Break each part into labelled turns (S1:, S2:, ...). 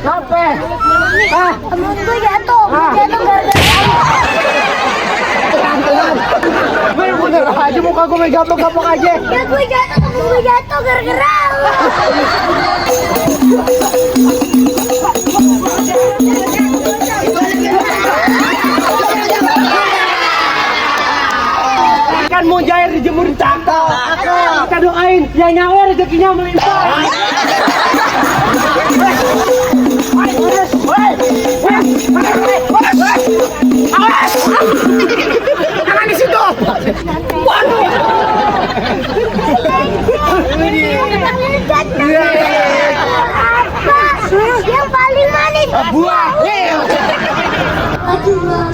S1: Apa?
S2: Temen gue jatuh
S1: Bener aja muka gue gampang-gampang aja.
S2: Ya gue jatuh, temen gue jatuh gara-gara
S1: Kan mau jair dijemur di cakal. Kita doain yang nyawa rezekinya melimpah. Jangan di situ. Waduh.
S2: Yang paling manis
S1: Buah.
S2: aduh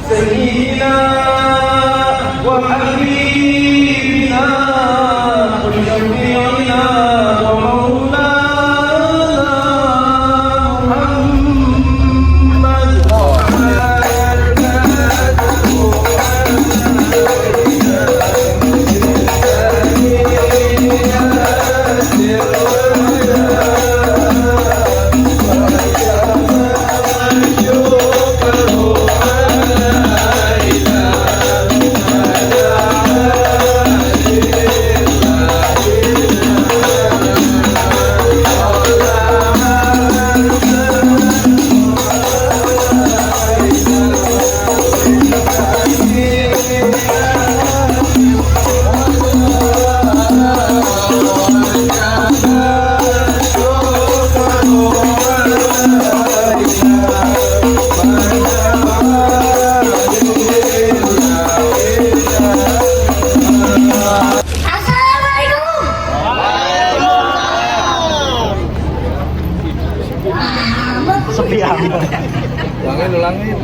S3: سيدنا وحبيبنا وشفيعنا ومولانا محمد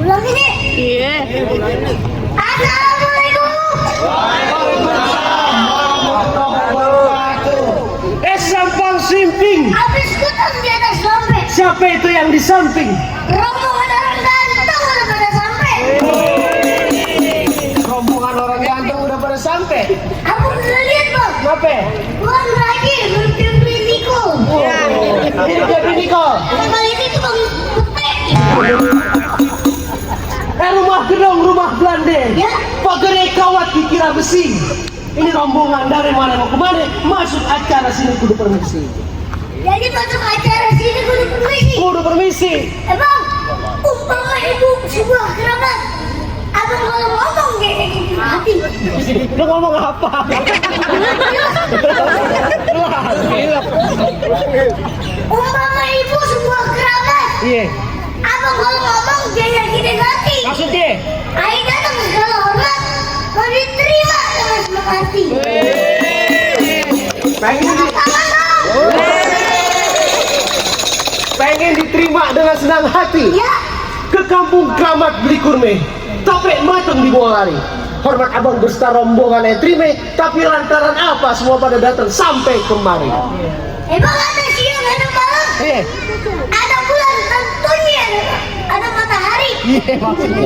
S2: ulang ini. Iya. Assalamualaikum.
S1: Sampang simping.
S2: Habis kutang di atas sampai.
S1: Siapa itu yang di samping?
S2: Rombongan orang ganteng udah pada sampai.
S1: Rombongan orang ganteng udah pada sampai.
S2: Aku bisa lihat bang.
S1: Kenapa?
S2: Bukan lagi berpilih Niko.
S1: Ini jadi Niko.
S2: Kali ini tuh bang petek.
S1: Rumah gedong, rumah Belanda.
S2: Ya.
S1: Pagar kawat dikira besi. Ini rombongan dari mana mau kemana? Masuk acara sini kudu permisi.
S2: Jadi masuk acara sini kudu permisi.
S1: Kudu permisi.
S2: Bang, umpama ibu sebuah kerabat. Abang kalau ngomong kayak gitu mati.
S1: Lu ngomong apa?
S2: Umpama ibu sebuah kerabat.
S1: Iya.
S2: Abang kalau ngomong dia gini nanti.
S1: Maksudnya?
S2: Aing datang segala hormat. Mau diterima dengan senang hati.
S1: Pengen diterima dengan senang hati.
S2: Ya.
S1: Ke kampung Kramat beli kurme. Tapi mateng dibawa lari. Hormat abang beserta rombongan yang terima. Tapi lantaran apa semua pada datang sampai kemari?
S2: Bang ada siang ada malam. Ada bulan tentunya. Ada matahari.
S1: Iya maksudnya.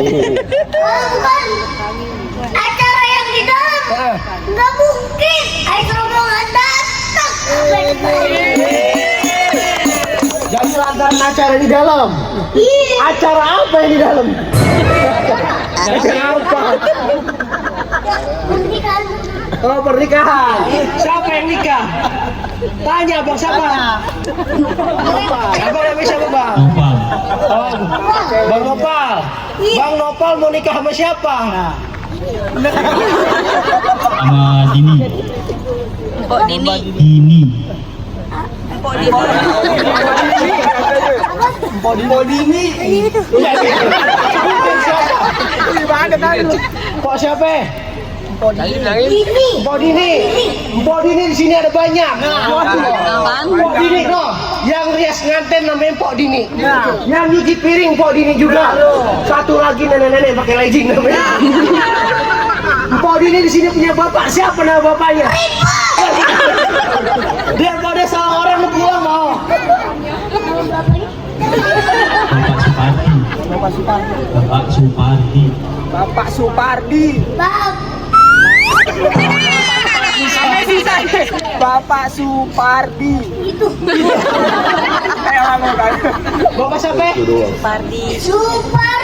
S2: Kalau bukan acara yang di dalam, nggak mungkin aing rombongan datang.
S1: Jadi lantaran acara di dalam.
S2: Iya.
S1: Acara apa yang di dalam? Acara apa?
S2: Pernikahan.
S1: Oh pernikahan. Siapa yang nikah? Tanya bang siapa? Abang namanya siapa bang?
S4: Nopal.
S1: Oh, Bang Nopal. Bang Nopal mau nikah sama siapa?
S4: Sama Dini. Dini.
S1: Dini. Kok siapa?
S2: Ini.
S1: Mpok Dini di sini ada banyak. Mpok Dini kok. Yang rias nganten namanya Mpok Dini. Yang nyuci piring Mpok Dini juga. Satu lagi nenek-nenek pakai legging namanya. Mpok Dini di sini punya bapak. Siapa nama bapaknya? Daripada salah orang lu pulang mau.
S4: Bapak Supardi.
S5: Bapak Supardi. Bapak Supardi.
S2: Itu.
S1: Bapak siapa?
S2: Super.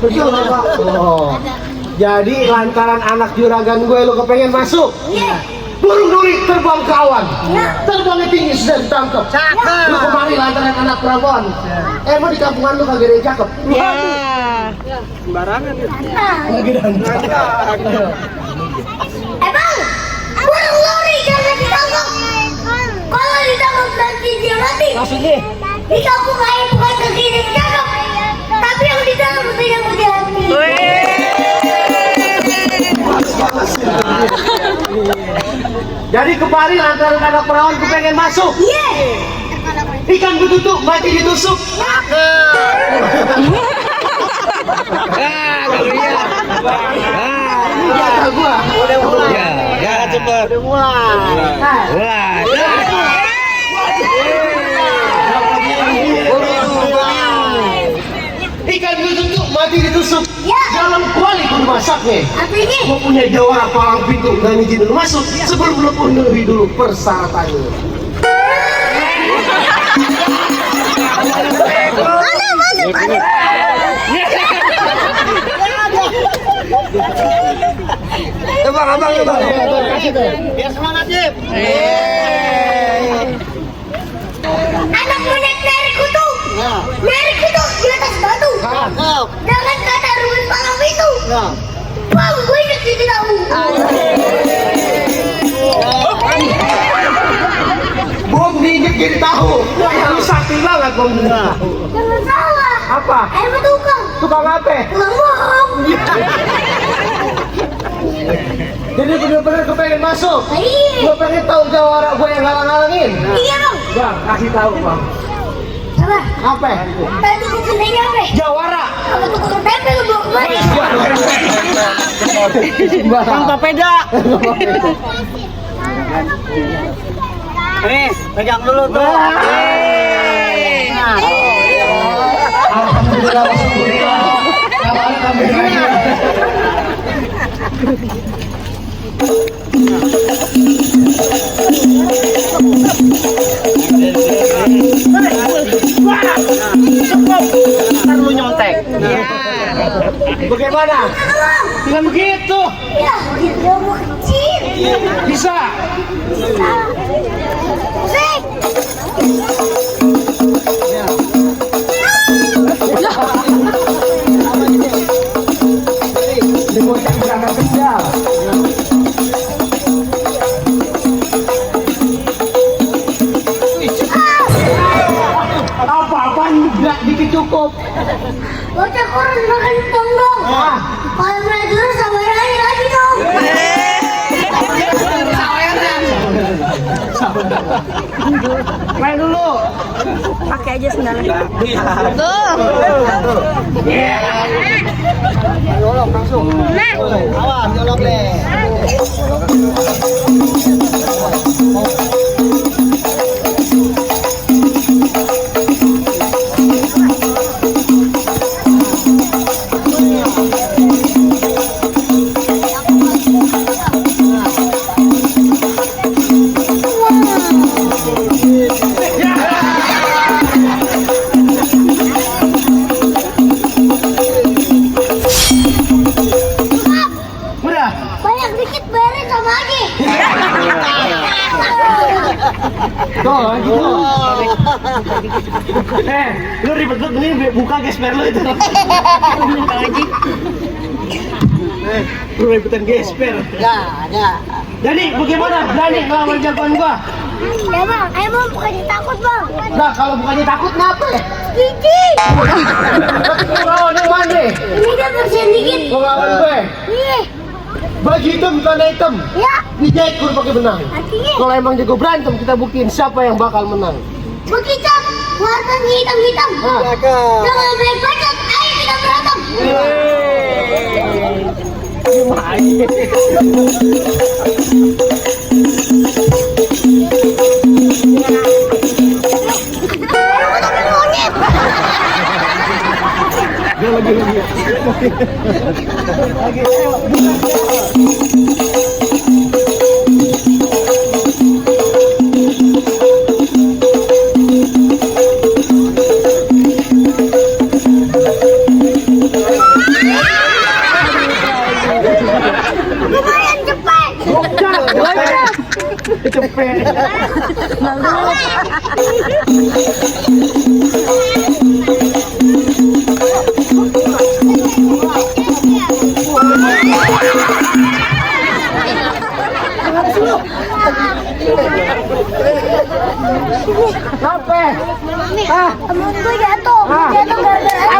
S1: Betul Bapak. Oh. Jadi lantaran anak juragan gue lu kepengen masuk.
S2: Iya.
S1: Burung duri terbang ke awan. Terbangnya tinggi sudah ditangkap. Lu kemari lantaran anak perempuan. Emang di kampungan lu kagak ada yang cakep?
S5: Sembarangan ya.
S1: Kagak ada yang cakep.
S2: Emang burung lori jangan ditangkap. Kalau ditangkap nanti dia mati.
S1: Maksudnya?
S2: Di kampung lain bukan kaki yang ditangkap, tapi yang ditangkap tidak mau dihati.
S1: Jadi kemari lantaran anak perawan kepengen masuk.
S2: Iya.
S1: Ikan betutuk mati ditusuk. Ini jatah gua. Udah mulai.
S5: Ya cepet.
S1: Udah mulai. Ikan betutuk mati ditusuk.
S2: Ya.
S1: Dalam kuali gua masaknya.
S2: Artinya?
S1: Gua punya jawara palang pintu dan izin lu masuk sebelum lu penuhi dulu persyaratannya. Abang.
S5: Biar semangat, Jip.
S2: Anak menek dari kutu. Dari kutu di atas batu. Jangan kata rumen palang itu. Bang, gue ingat di tahu.
S1: Bom diinjek jadi tahu. Lu sakti banget bom diinjek tahu.
S2: Jangan salah.
S1: Apa?
S2: Ayo tukang.
S1: Tukang apa?
S2: Tukang bohong.
S1: Jadi bener-bener kepengen masuk.
S2: Iya.
S1: Gue pengen tahu jawara gue yang ngalang-ngalangin.
S2: Iya dong.
S1: Bang, kasih tahu bang.
S2: Apa?
S1: Apa?
S2: Tadi tukang kendenya apa?
S1: Jawara.
S2: Apa tukang tempe lu bawa kemana?
S5: Bang Papeda. Nih, pegang dulu tuh.
S1: Alhamdulillah. Alhamdulillah.
S5: Ntar lu nyontek.
S1: Bagaimana? Dengan begitu
S2: Ya, dia mau kecil.
S1: bisa.
S2: Sik.
S1: Dibocah berangkat kendal. Apa-apaan enggak dikit cukup.
S2: Bocah kurang makan tonggong. Kalau belajar sabar aja lagi dong.
S1: Main dulu.
S6: Pakai aja sendalnya.
S5: Nyolok langsung. Awas, nyolok deh.
S1: Udah.
S2: Banyak dikit bayarin sama lagi.
S1: Tuh, gitu. Lu ribet banget ini buka gesper lu itu. Lu ribetan gesper.
S5: Ya.
S1: Jadi bagaimana? Berani ngelawan jagoan gua?
S2: Ya bang, emang bukannya takut bang.
S1: Nah, kalau bukannya takut kenapa ya?
S2: Gigi.
S1: Ngelawan yang mana?
S2: Ini kan bersihin dikit.
S1: Ngelawan gue.
S2: Iya.
S1: Baju hitam, tanda hitam.
S2: Ya.
S1: Dijahit gue pakai benang.
S2: Artinya
S1: Kalau emang jago berantem, kita buktiin siapa yang bakal menang.
S2: begitu warnanya hitam-hitam. Jangan banyak bacot. Ayo kita berantem. Lumayan cepet.
S1: Cepet. Sampai.
S2: Temen gue jatuh. Jatuh gara-gara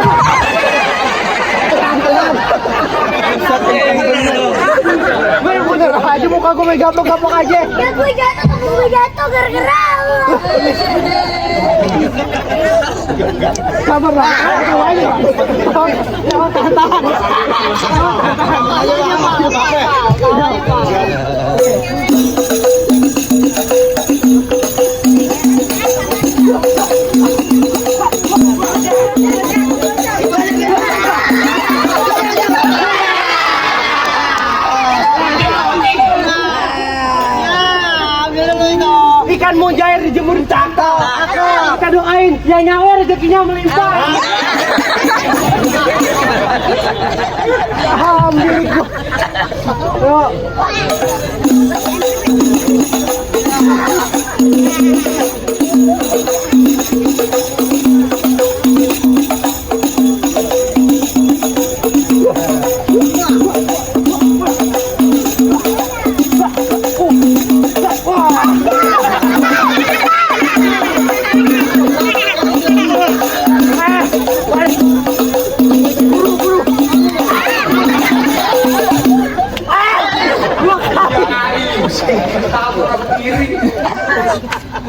S1: Bener aja muka gue gaplok-gaplok aja.
S2: Ya gue jatuh, temen gue jatuh gara-gara lu.
S1: Sabar lah. Tahan. Ikan mujair dijemur di cakal. Kita doain yang nyawer rezekinya melimpah. Alhamdulillah. Yuk.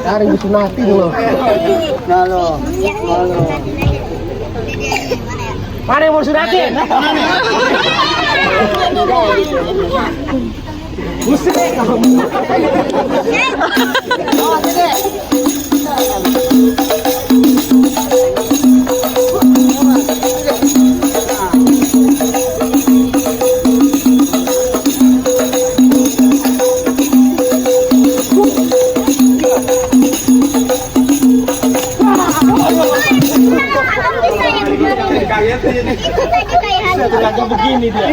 S1: Hari itu nanti loh.
S5: Halo.
S1: Mana yang mau sudatin? Mesti kamu.
S4: Begini dia.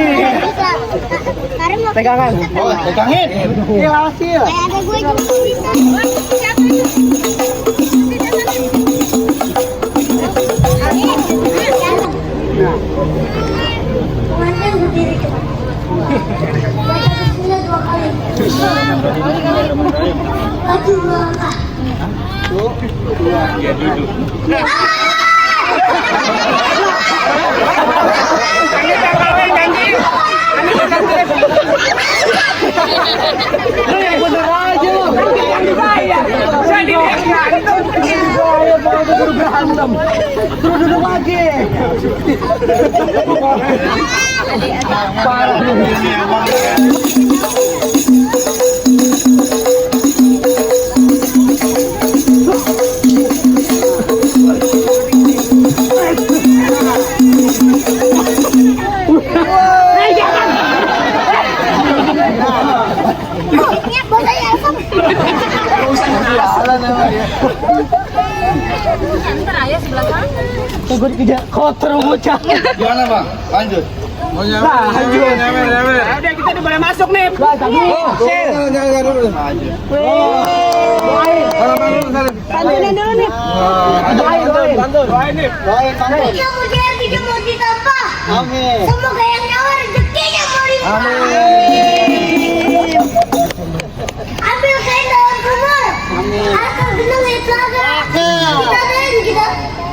S1: Pegangan.
S5: Oh, pegangin. Iya, hasil.
S2: Kayak ada gue juga bisa. Kemarin berdiri coba. Baca bismillah 2 kali. Baju 2 kali.
S1: Bener aja lo. Saya baru berantem. Terus duduk lagi.
S2: Musiknya boleh ya, Sob?
S1: Gue dikejar kotor bocah.
S5: Gimana, Bang? Lanjut.
S1: Nah, lanjut. Udah kita udah boleh masuk nih.
S5: Jangan dulu. Lanjut.
S6: Bantuin dulu nih.
S5: Doain,
S2: Dia mau jadi, dia mau ditambah.
S5: Amin.
S2: Semoga yang nyawa rezekinya melimpah.
S5: Amin.
S2: Ambil kain dalam kubur. Asal genang ya telaga.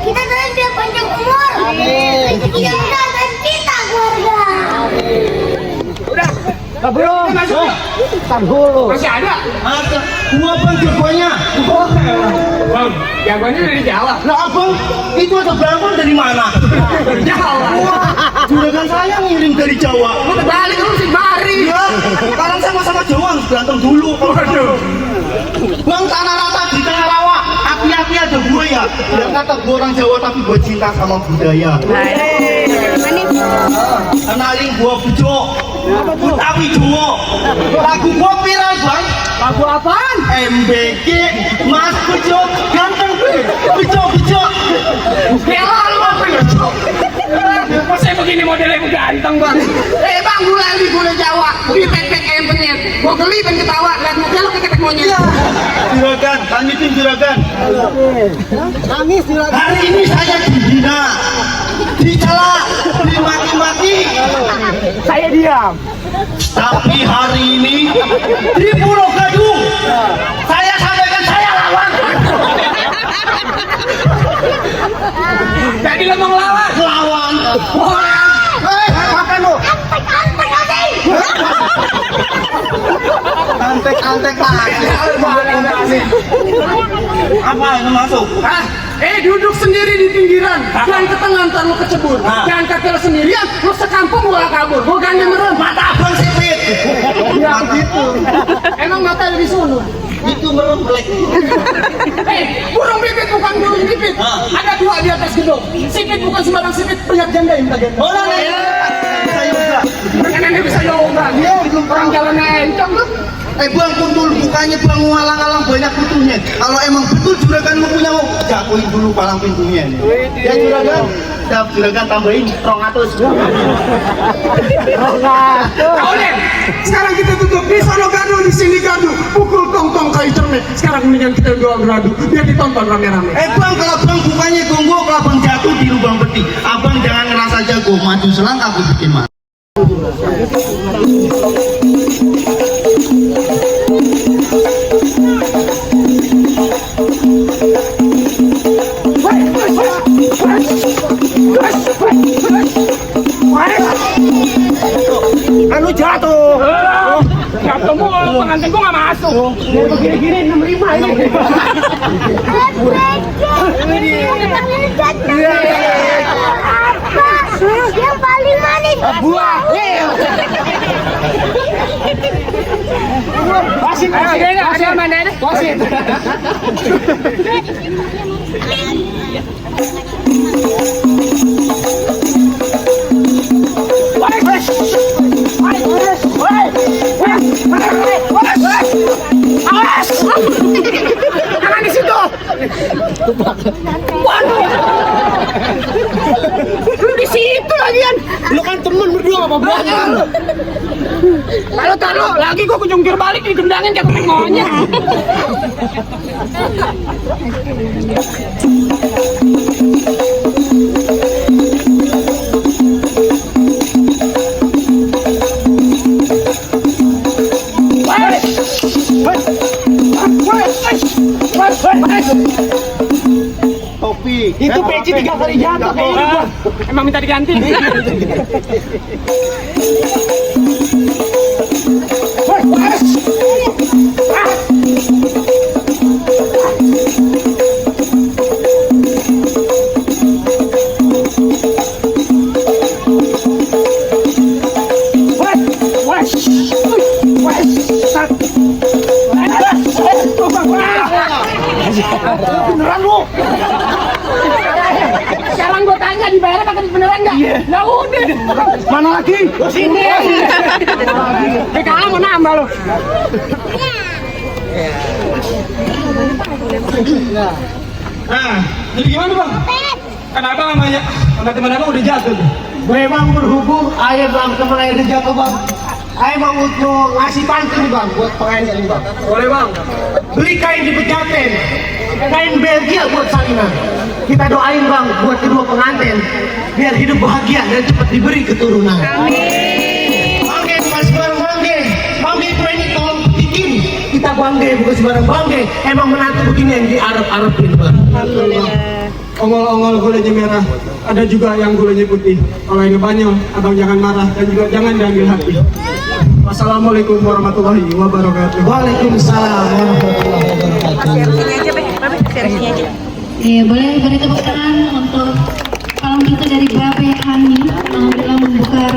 S2: Kita doain dia panjang umur. Rezekinya mudah dan kita keluarga.
S1: Nah, belum. Tar dulu.
S3: Masih ada?
S5: Masa gua bang jagoannya.
S3: Bang, jagoannya dari Jawa.
S5: Lah abang, itu ada berapa dari mana?
S3: Dari Jawa.
S5: Juragan saya ngirim dari Jawa.
S3: Lu kebalik lu sih mari.
S5: Ya, sekarang sama-sama Jawa harus berantem dulu.
S3: Waduh.
S5: Bang tanah rata di tengah rawa, api-api ada buaya. Yang kata gua orang Jawa tapi gua cinta sama budaya. Kenalin gua Bejo. Tapi Jowo. Lagu gua viral, Bang.
S1: Lagu apaan?
S5: MBG Mas Bejo ganteng Bejo.
S3: Bela lu apa ya? Kok saya begini modelnya ganteng bang? Bang gue lali gue Jawa, gue pepek empenyet, gue geli dan ketawa, lihat muka lu kayak monyet.
S5: Juragan, lanjutin Juragan.
S1: Nangis juragan.
S5: Hari ini saya dihina, dicela, dimaki-maki.
S1: Saya diam.
S5: Tapi hari ini di Pulau Gadung saya sampaikan saya lawan.
S3: Jadi lo mau ngelawan?
S5: Lawan.
S1: Makan lu.
S5: Antek lagi. Apa yang masuk?
S3: Hah? Duduk sendiri di pinggiran, jangan ke tengah ntar lo kecebur. Jangan kaki lo sendirian, lo sekampung lo kabur. Gue gandeng merem.
S5: Mata abang sipit.
S1: Ya begitu.
S3: Emang mata lebih sunut.
S5: Itu merem black.
S3: Burung pipit bukan burung pipit. Ada dua di atas gedung. Sipit bukan sembarang sipit, pelihat janda yang minta gendong.
S5: Oh, saya juga.
S3: Karena dia bisa yoga. Dia orang jalan encong tuh.
S5: Bang Kuntul, bukannya bang ngalang-alang banyak pintunya. Kalau emang betul juragan lu punya mau jakuin dulu palang pintunya. Ya juragan, siap juragan tambahin 200.
S3: Oleh, sekarang kita tutup di sono gaduh, di sini gaduh, pukul tong-tong kayu cermin. Sekarang mendingan kita doa beradu, biar ditonton rame-rame.
S5: Bang, kalau bang bukannya gonggo, kalau bang jatuh di lubang peti. Abang jangan ngerasa jago, maju selangkah aku bikin mati.
S1: Anu jatuh.
S3: Jatuh mulu, pengantin gua gak masuk.
S1: Biar begini-gini 65 ini.
S2: Yang paling manis.
S1: Buah. Wasit.
S3: Ada mana ada?
S1: Wasit.
S3: Jangan di situ. Waduh. Lu di situ lagian.
S1: Lu kan temen berdua apa buahnya?
S3: Taruh lagi gua kejungkir balik digendangin kayak pemain monyet.
S5: Topi.
S1: Itu peci 3 kali jatuh kayaknya.
S3: Emang minta diganti.
S1: Beneran lu?
S3: Sekarang gua tanya dibayar pakai beneran enggak? Iya. Ya udah.
S1: Mana lagi? Sini.
S3: Kalah mau nambah lo.
S5: Nah, jadi gimana bang? Kenapa namanya? Karena teman abang udah jatuh.
S1: Memang berhubung air dalam teman air udah jatuh bang. Ayo mau ngasih pantun bang buat pengantin bang.
S5: Boleh bang.
S1: Beli kain di Pejaten, kain Belgia buat salinan. Kita doain bang buat kedua pengantin biar hidup bahagia dan cepat diberi keturunan. Amin. Bangke bukan sembarang bangke. Bangke itu ini tolong bikin. Kita bangke bukan sembarang bangke. Emang menantu begini yang diarep-arepin bang.
S7: Ongol-ongol gulanya merah, ada juga yang gulanya putih. Kalau ini banyak, abang jangan marah dan juga jangan diambil hati. Wassalamualaikum warahmatullahi wabarakatuh.
S1: Waalaikumsalam warahmatullahi wabarakatuh.
S8: Iya, boleh beri tepuk tangan untuk kalau kita dari Babe Hani yang bilang membuka